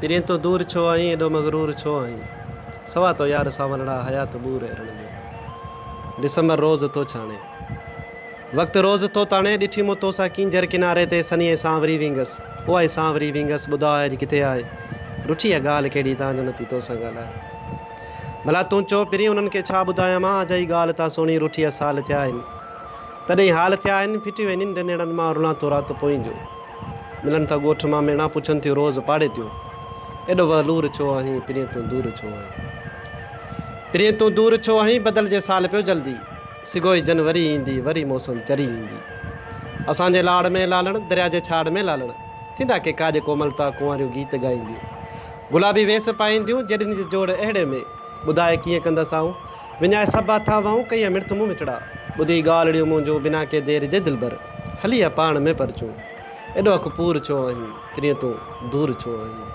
پرين تون دور ڇو آهين، ايڏو مغرور ڇو آهين؟ سوا تو يار سانولڙا، حيات ٻور ايرڻ جو. ڊسمبر روز ٿو ڇاڻي. وقت روز ٿو تاڻي، ڏٺي مون توسان ڪينجهر ڪناري تي سنهي ۽ سانوري وينگس. اها ئي سانوري وينگس، ٻڌاء اڄ ڪٿي آهي؟ رٺي اها ڳالهه ڪهڙي تان جو نٿي توسان ڳالهائي. ڀلا تون چئو پرين انهن کي ڇا ٻڌايان مان اجائي ڳالهه تان سهڻي رٺي اها سال ٿيا آهن. تڏهن حال ٿيا آهن، ڦٽي وئي ننڊ نيڻن مان رلان ٿو رات پوئين جو. ملن ٿا ڳوٺ مان ميڻا پڇن ٿيون روز پاڙي تيون ايڏو وهلور ڇو آهين پرين تون دور ڇو آهين پرين تون دور ڇو آهين بدلجي سال پيو جلدي سگهو ئي جنوري ايندي وري موسم چري ايندي اسان جي لاڙ ۾ لالڻ دريا جي ڇاڙ ۾ لالڻ ٿيندا ڪي ڪاڄ ڪوملتا ڪنواريون گيت ڳائينديون گلابي ويس پائينديون جيڏين جي جوڙ اهڙي ۾ ٻڌاء ڪيئن ڪندس آئون وڃائي سڀ هٿان وئون ڪيئن مڙٿ مون مٺڙا ٻڌي ڳالهڙيون منهنجون بنا ڪي دير جي دلبر هلي آ پاڻ ۾ پرچون ايڏو اک پور ڇو آهين پرين تون دور ڇو آهين.